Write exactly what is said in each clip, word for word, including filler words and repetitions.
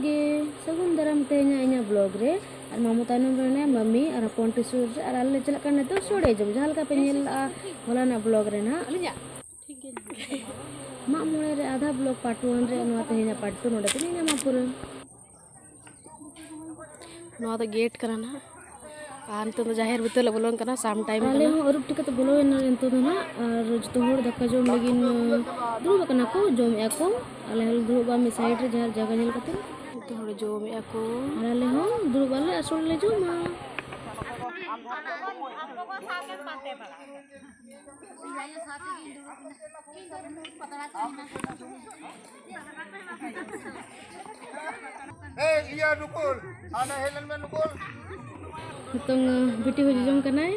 ᱜᱮ ᱥᱟᱹᱜᱩᱱ ᱫᱟᱨᱟᱢ ᱛᱮᱦᱮᱧᱟᱜ ᱤᱧᱟᱹᱜ ᱵᱞᱚᱜ ᱨᱮ᱾ ᱟᱨ ᱢᱟᱢᱚ ᱛᱟᱭᱱᱚᱢ ᱨᱮ ᱢᱮᱱᱟᱭᱟ ᱢᱟᱢᱤ ᱟᱨ ᱦᱚᱯᱚᱱ ᱴᱤ ᱥᱩᱨ ᱨᱮ, ᱟᱨ ᱟᱞᱮ ᱞᱮ ᱪᱟᱞᱟᱜ ᱠᱟᱱᱟ ᱱᱤᱛᱚᱜ ᱥᱚᱲᱮ ᱡᱚᱢ, ᱡᱟᱦᱟᱸ ᱞᱮᱠᱟ ᱯᱮ ᱧᱮᱞ ᱞᱟᱜᱼᱟ ᱦᱚᱞᱟᱱᱟᱜ ᱵᱞᱚᱜ ᱨᱮ ᱱᱟᱦᱟᱜ᱾ ᱢᱟᱜ ᱢᱚᱬᱮ ᱨᱮ ᱟᱫᱷᱟ ᱵᱞᱚᱜ ᱯᱟᱨᱴ ᱚᱣᱟᱱ ᱨᱮ, ᱱᱚᱣᱟ ᱛᱮᱦᱮᱧᱟᱜ ᱯᱟᱨᱴ ᱴᱩ ᱱᱚᱰᱮ ᱯᱮ ᱧᱟᱢᱟ ᱯᱩᱨᱟᱹ᱾ ᱱᱚᱣᱟ ᱫᱚ ᱜᱮᱴ ᱠᱟᱱᱟ ᱱᱟᱦᱟᱜ᱾ ᱟᱨ ᱱᱤᱛᱚᱜ ᱫᱚ ᱡᱟᱦᱮᱨ ᱵᱷᱤᱛᱟᱹᱨ ᱞᱮ ᱵᱚᱞᱚᱱ ᱠᱟᱱᱟ, ᱥᱟᱢ ᱴᱟᱭᱤᱢ ᱟᱞᱮ ᱠᱟᱱᱟ᱾ ᱦᱚᱸ ᱟᱹᱨᱩᱵ ᱴᱷᱤᱠ ᱠᱟᱛᱮ ᱵᱚᱞᱚᱭᱮᱱᱟ ᱱᱤᱛᱚᱜ ᱫᱚ ᱱᱟᱦᱟᱜ, ᱟᱨ ᱡᱚᱛᱚ ᱦᱚᱲ ᱫᱟᱠᱟ ᱡᱚᱢ ᱞᱟᱹᱜᱤᱫ ᱫᱩᱲᱩᱵ ᱟᱠᱟᱱᱟ ᱠᱚ, ᱡᱚᱢᱮᱫᱼᱟ ᱠᱚ᱾ ᱟᱞᱮ ᱦᱚᱸᱞᱮ ᱫᱩᱲᱩᱵᱼᱟ ᱢᱤᱫ ᱥᱟᱭᱤᱰ ᱨᱮ, ᱡᱟᱦᱟᱸ ᱡᱟᱭᱜᱟ ᱧᱮᱞ ᱠᱟᱛᱮ᱾ ᱡᱚᱛᱚ ᱦᱚᱲ ᱡᱚᱢᱮᱫᱼᱟ ᱠᱚ᱾ ᱟᱨ ᱟᱞᱮ ᱦᱚᱸ ᱫᱩᱲᱩᱵ ᱟᱞᱮ ᱟᱨ ᱥᱚᱲᱮ ᱞᱮ ᱡᱚᱢᱟ᱾ ᱮᱭ, ᱤᱭᱟᱹ, ᱱᱩᱠᱩᱞ, ᱦᱟᱱᱮ ᱦᱮᱡ ᱞᱮᱱ ᱢᱮ, ᱱᱩᱠᱩᱞ᱾ ᱱᱤᱛᱚᱝ, ᱟᱸ, ᱵᱤᱴᱤ ᱦᱚᱸ ᱡᱚᱡᱚᱢ ᱠᱟᱱᱟᱭ᱾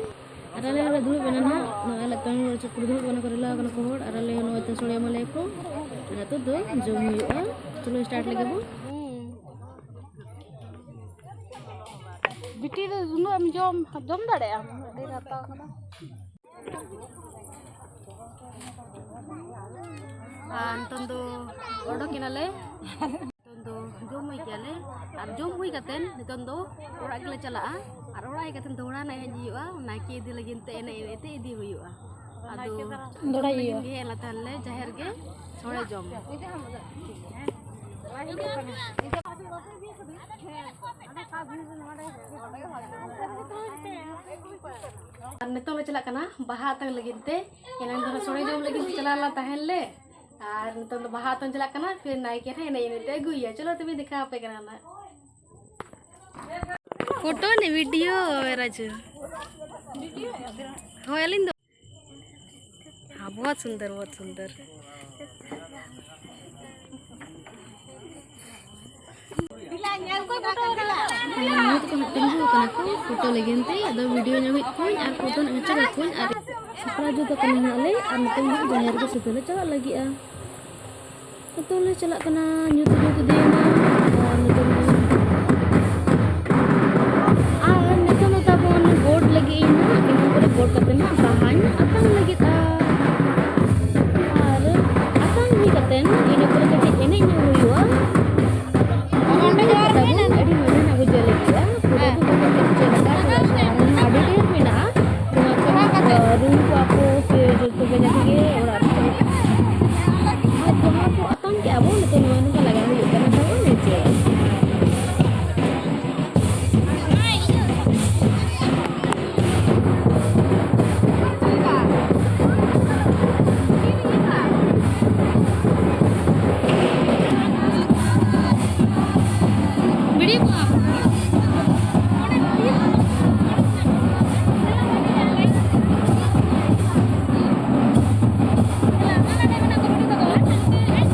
ᱟᱨ ᱟᱞᱮ ᱦᱚᱸᱞᱮ ᱫᱩᱲᱩᱵ ᱮᱱᱟ ᱱᱟᱦᱟᱜ᱾ ᱱᱚᱜᱼᱚᱭ ᱟᱞᱮ ᱛᱟᱭᱚᱢ ᱨᱮ ᱪᱮᱫ ᱠᱚ ᱫᱩᱲᱩᱵ ᱠᱟᱱᱟ ᱠᱚ, ᱨᱤᱞᱟᱹᱣ ᱠᱟᱱᱟ ᱠᱚ ᱦᱚᱲ᱾ ᱟᱨ ᱟᱞᱮ ᱦᱚᱸ ᱱᱚᱜᱼᱚᱭ ᱛᱚ ᱥᱚᱲᱮ ᱮᱢᱟᱞᱮ ᱠᱚ᱾ ᱱᱤᱛᱚᱜ ᱫᱚ ᱡᱚᱢ ᱦᱩᱭᱩᱜᱼᱟ᱾ ᱪᱚᱞᱚ, start ᱞᱮᱜᱮ ᱵᱚ᱾ ᱵᱤᱴᱤ ᱫᱚ ᱩᱱᱟᱹᱜ ᱮᱢ ᱡᱚᱢ, ᱡᱚᱢ ᱫᱟᱲᱮᱭᱟᱜᱼᱟ? ᱩᱱᱟᱹᱜ ᱰᱷᱮᱨ ᱦᱟᱛᱟᱣ ᱠᱟᱫᱟ᱾ ᱟᱨ ᱱᱤᱛᱚᱝ ᱫᱚ ᱚᱰᱚᱠ ᱮᱱᱟᱞᱮ᱾ ᱱᱤᱛᱚᱝ ᱫᱚ ᱡᱚᱢ ᱦᱩᱭ ᱠᱮᱜᱼᱟᱞᱮ᱾ ᱟᱨ ᱡᱚᱢ ᱦᱩᱭ ᱠᱟᱛᱮᱱ ᱱᱤᱛᱚᱝ ᱫᱚ ᱚᱲᱟᱜ ᱜᱮᱞᱮ ᱪᱟᱞᱟᱜᱼᱟ᱾ ᱟᱨ ᱚᱲᱟᱜ ᱦᱮᱡ ᱠᱟᱛᱮᱱ ᱫᱚᱦᱲᱟ ᱮᱱᱮᱡ ᱦᱩᱭᱩᱜᱼᱟ᱾ ᱱᱟᱭᱠᱮ ᱤᱫᱤ ᱞᱟᱹᱜᱤᱫ ᱛᱮ ᱮᱱᱮᱡ ᱮᱱᱮᱡ ᱛᱮ ᱤᱫᱤ ᱦᱩᱭᱩᱜᱼᱟ᱾ ᱟᱫᱚ ᱫᱚᱦᱲᱟ ᱞᱟᱹᱜᱤᱫ ᱦᱩᱭᱩᱜᱼᱟ᱾ ᱜᱮ ᱦᱮᱡ ᱞᱮᱱ ᱛᱟᱦᱮᱱ ᱞᱮ ᱡᱟᱦᱮᱨ ᱜᱮ ᱥᱚᱲᱮ ᱡᱚᱢ᱾ ᱟᱨ ᱱᱤᱛᱚᱝ ᱞᱮ ᱪᱟᱞᱟᱜ ᱠᱟᱱᱟ ᱵᱟᱦᱟ ᱟᱛᱟᱝ ᱞᱟᱹᱜᱤᱫ ᱛᱮ᱾ ᱮᱱᱟᱝ ᱫᱚ ᱥᱚᱲᱮ ᱡᱚᱢ ᱞᱟᱹᱜᱤᱫ ᱞᱮ ᱪᱟᱞᱟᱣ ᱞᱮᱱᱟ ᱛᱟᱦᱮᱱ ᱞᱮ, ᱟᱨ ᱱᱤᱛᱚᱝ ᱫᱚ ᱵᱟᱦᱟ ᱟᱛᱟᱝ ᱪᱟᱞᱟᱜ ᱠᱟᱱᱟ᱾ ᱯᱷᱤᱨ ᱱᱟᱭᱠᱮ ᱦᱟᱸᱜ ᱮᱱᱮᱡ ᱮᱱᱮᱡ ᱛᱮ ᱟᱹᱜᱩᱭᱮᱭᱟ᱾ ᱪᱚᱞᱚ ᱛᱚᱵᱮ ᱫᱮᱠᱷᱟᱣ ᱟᱯᱮ ᱠᱟᱱᱟ ᱱᱟᱜ᱾ ᱯᱷᱳᱴᱳ ᱱᱤ ᱵᱷᱤᱰᱤᱭᱳ ᱨᱟᱡᱩ᱾ ᱦᱳᱭ, ᱟᱹᱞᱤᱧ ᱫᱚ हाँ, बहुत सुंदर, बहुत सुंदर। ᱱᱤᱛ ᱠᱚ ᱦᱟᱸᱜ ᱛᱤᱸᱜᱩ ᱟᱠᱟᱱᱟ ᱠᱚ ᱯᱷᱳᱴᱳ ᱞᱟᱹᱜᱤᱫ ᱛᱮ᱾ ᱟᱫᱚ ᱵᱷᱤᱰᱤᱭᱳ ᱧᱟᱢᱮᱫ ᱠᱚᱣᱟᱧ ᱟᱨ ᱯᱷᱳᱴᱳ ᱱᱟᱜ ᱦᱚᱪᱚ ᱠᱟᱠᱚᱣᱟᱧ᱾ ᱟᱨ ᱥᱟᱯᱲᱟᱣ ᱡᱩᱛ ᱟᱠᱟᱱᱟ ᱱᱟᱦᱟᱜ ᱞᱮ, ᱟᱨ ᱱᱤᱛᱚᱝ ᱫᱚ ᱡᱟᱦᱮᱨ ᱜᱮ ᱥᱩᱫᱷᱟᱹ ᱞᱮ ᱪᱟᱞᱟᱜ ᱞᱟᱹᱜᱤᱫᱼᱟ᱾ ᱱᱤᱛᱚᱝ ᱞᱮ ᱪᱟᱞᱟᱜ ᱠᱟᱱᱟ, ᱧᱩᱛ ᱧᱩᱛ ᱤᱫᱤᱭᱮᱱᱟ᱾ ᱟᱨ ᱱᱤᱛᱚᱝ ᱫᱚ, ᱟᱨ ᱱᱤᱛᱚᱝ ᱫᱚ ᱛᱟᱵᱚᱱ ᱜᱚᱰ ᱞᱟᱹᱜᱤᱫ ᱤᱧ ᱱᱟᱦᱟᱜ, ᱤᱱᱟᱹ ᱯᱚᱨᱮ ᱜᱚᱰ ᱠᱟᱛᱮ ᱱᱟᱦᱟᱜ ᱵᱟᱦᱟᱧ ᱟᱛᱟᱝ ᱞᱟᱹᱜᱤᱫᱼᱟ᱾ ᱟᱨ ᱟᱛᱟᱝ ᱦᱩᱭ ᱠᱟᱛᱮ ᱤᱱᱟᱹ ᱯᱚᱨᱮ ᱠᱟᱹᱴᱤᱡ ᱮᱱᱮᱡ ᱧᱚᱜ ᱦᱩᱭᱩᱜᱼᱟ᱾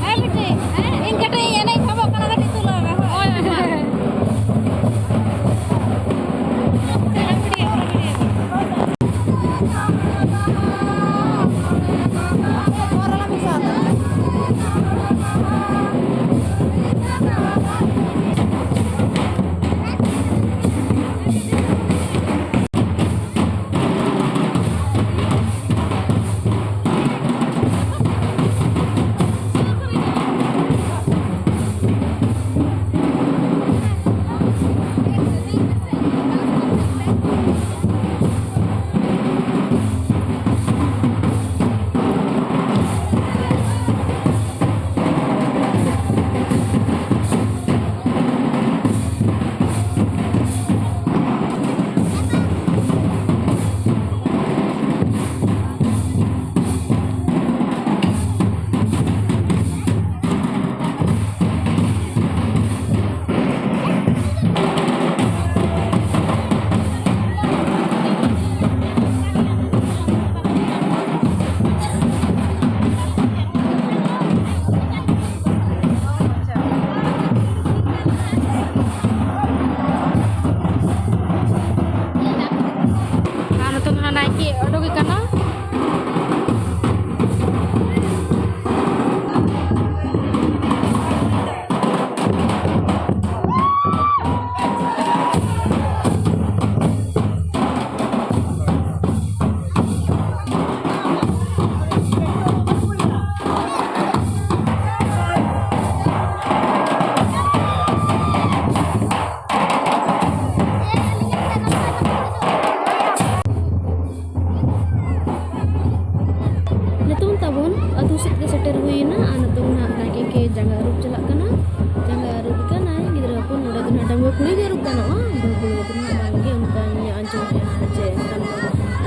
ᱦᱮᱸ ᱵᱤᱴᱤ, ᱦᱮᱸ, ᱤᱧ ᱠᱟᱹᱴᱤᱡ ᱮᱱᱮᱡ ᱥᱟᱵᱚᱜ ᱠᱟᱱᱟ, ᱠᱟᱹᱴᱤᱡ ᱛᱩᱞᱟᱹᱣ ᱢᱮ᱾ ᱦᱳᱭ, ᱦᱳᱭ, ᱦᱳᱭ᱾ ᱟᱨ ᱱᱤᱛᱚᱜ ᱫᱚ ᱱᱟᱜ ᱱᱟᱭᱠᱮ ᱚᱰᱚᱠᱮ ᱠᱟᱱᱟ᱾ ᱱᱤᱛᱚᱝ ᱛᱟᱵᱚᱱ ᱟᱹᱛᱩ ᱥᱮᱫ ᱜᱮ ᱥᱮᱴᱮᱨ ᱦᱩᱭ ᱮᱱᱟ᱾ ᱟᱨ ᱱᱤᱛᱚᱝ ᱱᱟᱦᱟᱜ ᱱᱟᱭᱠᱮ ᱜᱮ ᱡᱟᱸᱜᱟ ᱟᱹᱨᱩᱵ ᱪᱟᱞᱟᱜ ᱠᱟᱱᱟ᱾ ᱡᱟᱸᱜᱟ ᱟᱹᱨᱩᱵ ᱠᱟᱱᱟᱭ ᱜᱤᱫᱽᱨᱟᱹ ᱦᱚᱯᱚᱱ᱾ ᱱᱚᱰᱮ ᱫᱚ ᱱᱟᱦᱟᱜ ᱰᱟᱺᱜᱩᱣᱟᱹ ᱠᱩᱲᱤ ᱜᱮ ᱟᱹᱨᱩᱵ ᱜᱟᱱᱚᱜᱼᱟ, ᱵᱟᱹᱦᱩ ᱠᱩᱲᱤ ᱫᱚ ᱱᱟᱦᱟᱜ ᱵᱟᱝ ᱜᱮ᱾ ᱚᱱᱠᱟᱧ ᱟᱸᱡᱚᱢᱮᱫᱼᱟ ᱡᱮ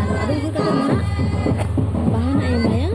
ᱟᱨ ᱟᱹᱨᱩᱵ ᱦᱩᱭ ᱠᱟᱛᱮ ᱱᱟᱦᱟᱜ ᱵᱟᱦᱟ ᱱᱟᱦᱟᱜ ᱮ ᱮᱢᱟᱭᱟ᱾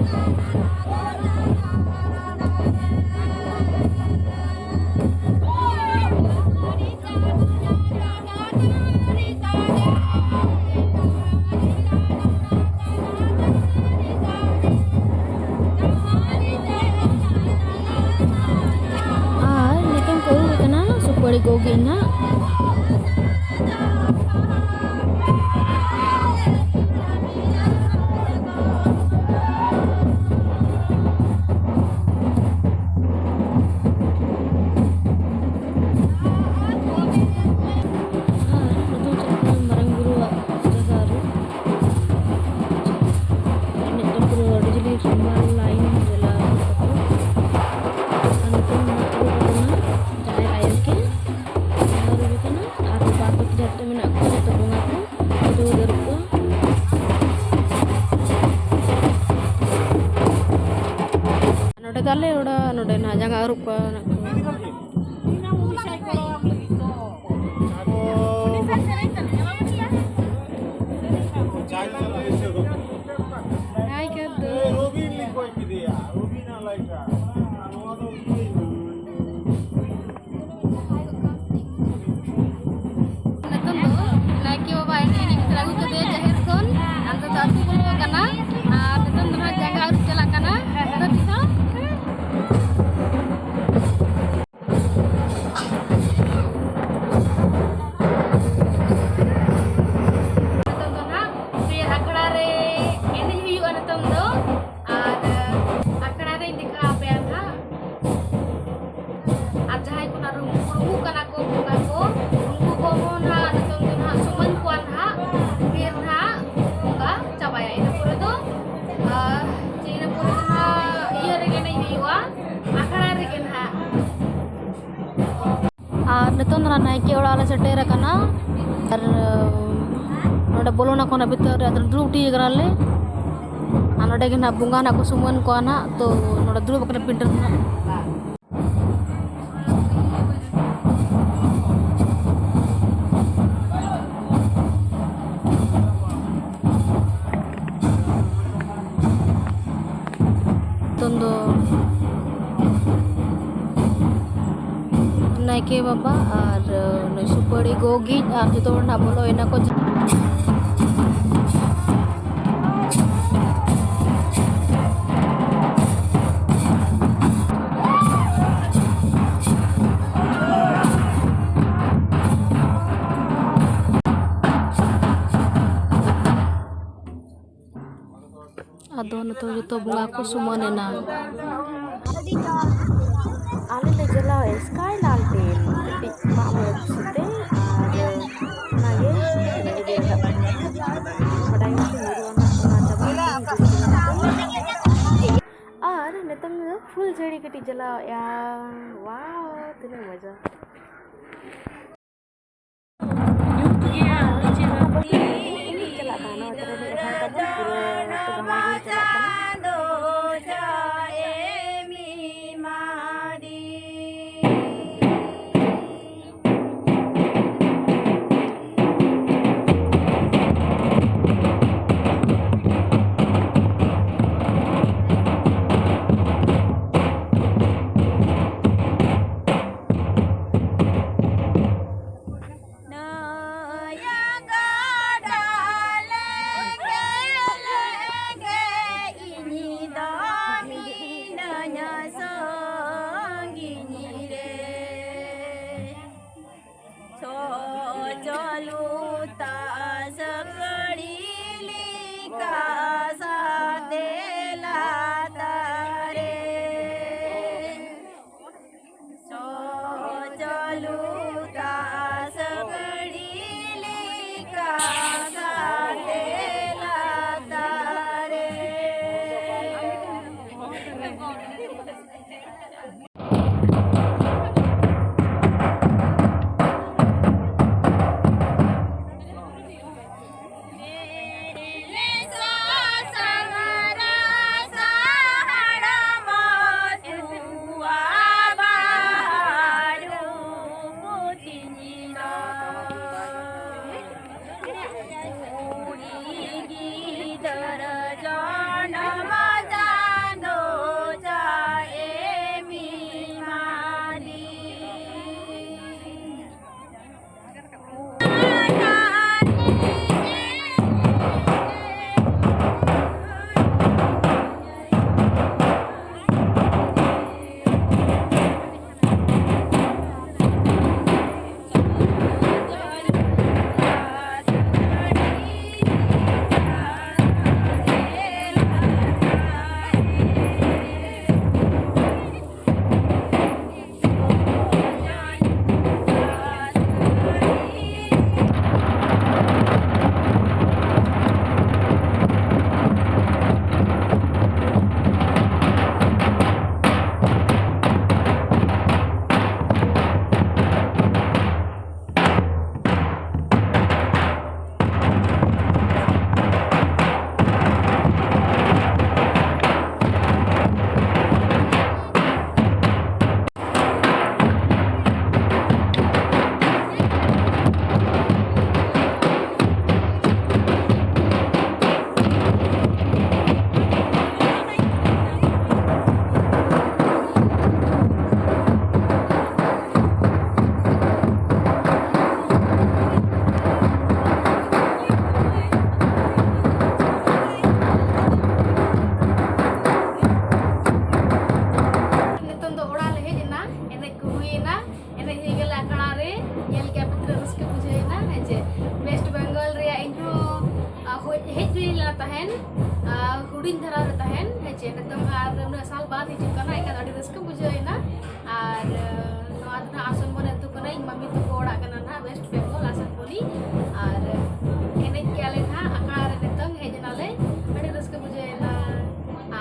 ᱢᱮᱱᱟᱜ ᱠᱚᱣᱟ ᱡᱚᱛᱚ ᱵᱚᱸᱜᱟ ᱠᱚ, ᱡᱚᱛᱚ ᱠᱚ ᱟᱹᱨᱩᱵ ᱠᱚᱣᱟ᱾ ᱱᱚᱰᱮ ᱫᱚ ᱟᱞᱮ ᱚᱲᱟᱜ, ᱱᱚᱰᱮ ᱱᱟᱦᱟᱜ ᱡᱟᱸᱜᱟ ᱟᱹᱨᱩᱵ ᱠᱚᱣᱟ ᱢᱮᱱᱟᱜ ᱠᱚᱣᱟ᱾ ᱦᱟᱭ ᱠᱟᱫᱩ᱾ ᱱᱤᱛᱚᱝ ᱫᱚ ᱱᱟᱭᱠᱮ ᱵᱟᱵᱟ ᱮᱱᱮᱡ ᱮᱱᱮᱡ ᱠᱟᱛᱮ ᱟᱹᱜᱩ ᱠᱮᱫᱮᱭᱟ ᱡᱟᱦᱮᱨ ᱠᱷᱚᱱ᱾ ᱟᱫᱚ ᱫᱚ ᱟᱹᱛᱩ ᱵᱚᱞᱚ ᱠᱟᱱᱟ᱾ ᱟᱨ ᱱᱤᱛᱚᱝ ᱫᱚ ᱱᱟᱦᱟᱜ ᱡᱟᱸᱜᱟ ᱟᱹᱨᱩᱵ ᱪᱟᱞᱟᱜ ᱠᱟᱱᱟ᱾ ᱟᱫᱚ ᱴᱷᱤᱠᱟ᱾ ᱱᱤᱛᱚᱝ ᱫᱚ ᱱᱟᱦᱟᱜ ᱯᱮ ᱟᱠᱷᱲᱟ ᱨᱮ ᱮᱱᱮᱡ ᱦᱩᱭᱩᱜᱼᱟ ᱱᱤᱛᱚᱝ ᱫᱚ᱾ ᱟᱨ ᱟᱠᱷᱲᱟ ᱨᱮᱧ ᱫᱮᱠᱷᱟᱣ ᱟᱯᱮᱭᱟ ᱱᱟᱦᱟᱜ᱾ ᱟᱨ ᱡᱟᱦᱟᱸᱭ ᱠᱚ ᱱᱟᱜ ᱨᱩᱢᱩᱜ, ᱨᱩᱢᱩᱜ ᱠᱟᱱᱟ ᱠᱚ ᱵᱚᱸᱜᱟ ᱠᱚ, ᱩᱱᱠᱩ ᱠᱚᱦᱚᱸ ᱱᱟᱜ ᱱᱤᱛᱚᱝ ᱫᱚ ᱱᱟᱜ ᱥᱩᱢᱟᱹᱱ ᱠᱚᱣᱟ ᱱᱟᱜ, ᱯᱷᱤᱨ ᱱᱟᱜ ᱵᱚᱸᱜᱟ ᱪᱟᱵᱟᱭᱟ᱾ ᱤᱱᱟᱹ ᱯᱚᱨᱮ ᱫᱚ, ᱟᱨ ᱤᱱᱟᱹ ᱯᱚᱨᱮ ᱫᱚ ᱱᱟᱜ ᱤᱭᱟᱹ ᱨᱮᱜᱮ ᱮᱱᱮᱡ ᱦᱩᱭᱩᱜᱼᱟ, ᱟᱠᱷᱲᱟ ᱨᱮᱜᱮ ᱱᱟᱜ᱾ ᱟᱨ ᱱᱤᱛᱚᱝ ᱫᱚ ᱱᱟᱜ ᱱᱟᱭᱠᱮ ᱚᱲᱟᱜ ᱞᱮ ᱥᱮᱴᱮᱨ ᱟᱠᱟᱱᱟ᱾ ᱟᱨ ᱱᱚᱰᱮ ᱵᱚᱞᱚᱱᱟ ᱠᱚ ᱱᱟᱜ ᱵᱷᱤᱛᱟᱹᱨ ᱨᱮ, ᱟᱫᱚ ᱫᱩᱲᱩᱵ ᱴᱷᱤᱠ ᱟᱠᱟᱱᱟᱞᱮ᱾ ᱟᱨ ᱱᱚᱰᱮ ᱜᱮ ᱱᱟᱜ ᱵᱚᱸᱜᱟ ᱱᱟᱜ ᱠᱚ ᱥᱩᱢᱟᱹᱱ ᱠᱚᱣᱟ ᱱᱟᱜ, ᱛᱚ ᱱᱚᱰᱮ ᱫᱩᱲᱩᱵ ᱟᱠᱟᱱᱟ ᱯᱤᱸᱰᱟᱹ ᱨᱮ ᱱᱟᱜ᱾ ᱱᱤᱛᱚᱝ ᱫᱚ ᱱᱟᱭᱠᱮ ᱵᱟᱵᱟ ᱟᱨ ᱱᱩᱭ ᱥᱩᱯᱟᱹᱲᱤ ᱜᱚᱜᱤᱡ ᱟᱨ ᱡᱚᱛᱚ ᱦᱚᱲ ᱱᱟᱜ ᱵᱚᱞᱚᱭᱮᱱᱟ ᱠᱚ᱾ ᱟᱫᱚ ᱱᱤᱛᱚᱜ ᱡᱚᱛᱚ ᱵᱚᱸᱜᱟ ᱠᱚ ᱥᱩᱢᱟᱹᱱ ᱮᱱᱟ᱾ ᱟᱞᱮ ᱞᱮ ᱪᱟᱞᱟᱣ ᱥᱠᱟᱭ ᱞᱟᱞᱴᱮᱱ ᱠᱟᱹᱴᱤᱡ ᱢᱟᱜ ᱢᱚᱬᱮ ᱠᱩᱥᱤᱛᱮ, ᱟᱨ ᱚᱱᱟᱜᱮ ᱤᱧ ᱤᱫᱤ ᱨᱟᱠᱟᱵ ᱠᱟᱱᱟ᱾ ᱵᱟᱰᱟᱭ ᱜᱮᱭᱟ ᱯᱮ, ᱧᱩᱨᱩᱜᱼᱟ ᱱᱟᱜ, ᱚᱱᱟ ᱪᱟᱵᱟ ᱞᱮᱱᱠᱷᱟᱱ ᱧᱩᱨᱩᱜᱼᱟ ᱱᱟᱜ᱾ ᱟᱨ ᱱᱤᱛᱚᱝ ᱫᱚ ᱯᱷᱩᱞ ᱡᱷᱟᱹᱲᱤ ᱠᱟᱹᱴᱤᱡ ᱪᱟᱞᱟᱣᱮᱜᱼᱟ᱾ ᱣᱟᱣ, ᱛᱤᱱᱟᱹᱜ ᱢᱚᱡᱟ᱾ ᱪᱟᱹᱞᱩ ᱛᱟᱥ ᱠᱟᱹᱲᱤ ᱞᱮᱠᱟ ᱥᱟᱰᱮ ᱞᱟᱛᱟᱨ ᱨᱮ᱾ ᱥᱚ ᱪᱟᱹᱞᱩ ᱛᱟᱥ ᱠᱟᱹᱲᱤ ᱞᱮᱠᱟ ᱥᱟᱰᱮ ᱞᱟᱛᱟᱨ ᱨᱮ᱾ ᱱᱤᱛᱚᱝ ᱫᱚ ᱚᱲᱟᱜ ᱞᱮ ᱦᱮᱡ ᱮᱱᱟ, ᱮᱱᱮᱡ ᱠᱚ ᱦᱩᱭᱮᱱᱟ, ᱮᱱᱮᱡ ᱦᱩᱭ ᱜᱮᱞᱮ ᱟᱠᱷᱲᱟ ᱨᱮ ᱧᱮᱞ ᱠᱮᱜᱼᱟ ᱯᱮ ᱛᱤᱱᱟᱹᱜ ᱨᱟᱹᱥᱠᱟᱹ ᱵᱩᱡᱷᱟᱹᱣ ᱮᱱᱟ᱾ ᱦᱮᱡ ᱦᱩᱭ ᱞᱮᱱᱟ ᱛᱟᱦᱮᱱ, ᱟᱨ ᱦᱩᱰᱤᱧ ᱫᱷᱟᱨᱟ ᱨᱮ ᱛᱟᱦᱮᱱ, ᱦᱮᱸ ᱪᱮ, ᱱᱤᱛᱚᱝ ᱟᱨ ᱩᱱᱟᱹᱜ ᱥᱟᱞ ᱵᱟᱫ ᱦᱤᱡᱩᱜ ᱠᱟᱱᱟ, ᱮᱱᱠᱷᱟᱱ ᱟᱹᱰᱤ ᱨᱟᱹᱥᱠᱟᱹ ᱵᱩᱡᱷᱟᱹᱣ ᱮᱱᱟ᱾ ᱟᱨ ᱱᱚᱣᱟ ᱫᱚ ᱱᱟᱦᱟᱜ ᱟᱥᱚᱱ ᱵᱚᱱ ᱟᱹᱛᱩ ᱠᱟᱱᱟ, ᱤᱧ ᱢᱟᱢᱤ ᱛᱟᱠᱚ ᱚᱲᱟᱜ ᱠᱟᱱᱟ ᱱᱟᱦᱟᱜ, ᱣᱮᱥᱴ ᱵᱮᱝᱜᱚᱞ, ᱟᱥᱟᱱ ᱵᱚᱱᱤ᱾ ᱟᱨ ᱮᱱᱮᱡ ᱠᱮᱜᱼᱟ ᱞᱮ ᱱᱟᱦᱟᱜ ᱟᱠᱷᱲᱟ ᱨᱮ, ᱱᱤᱛᱚᱝ ᱦᱮᱡ ᱮᱱᱟᱞᱮ, ᱟᱹᱰᱤ ᱨᱟᱹᱥᱠᱟᱹ ᱵᱩᱡᱷᱟᱹᱣ ᱮᱱᱟ᱾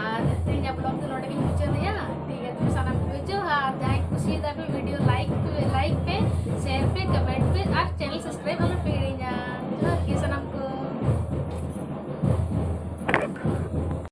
ᱟᱨ ᱛᱮᱦᱮᱧᱟᱜ ᱵᱞᱚᱜ ᱫᱚ ᱱᱚᱰᱮ ᱜᱤᱧ ᱢᱩᱪᱟᱹᱫᱮᱜᱼᱟ᱾ ᱴᱷᱤᱠ ᱜᱮᱭᱟ, ᱛᱚᱵᱮ ᱥᱟᱱᱟᱢ ᱠᱚᱜᱮ ᱡᱚᱦᱟᱨ᱾ ᱡᱟᱦᱟᱸᱭ ᱠᱩᱥᱤᱭᱟᱫᱟ ᱯᱮ ᱵᱷᱤᱰᱤᱭᱳ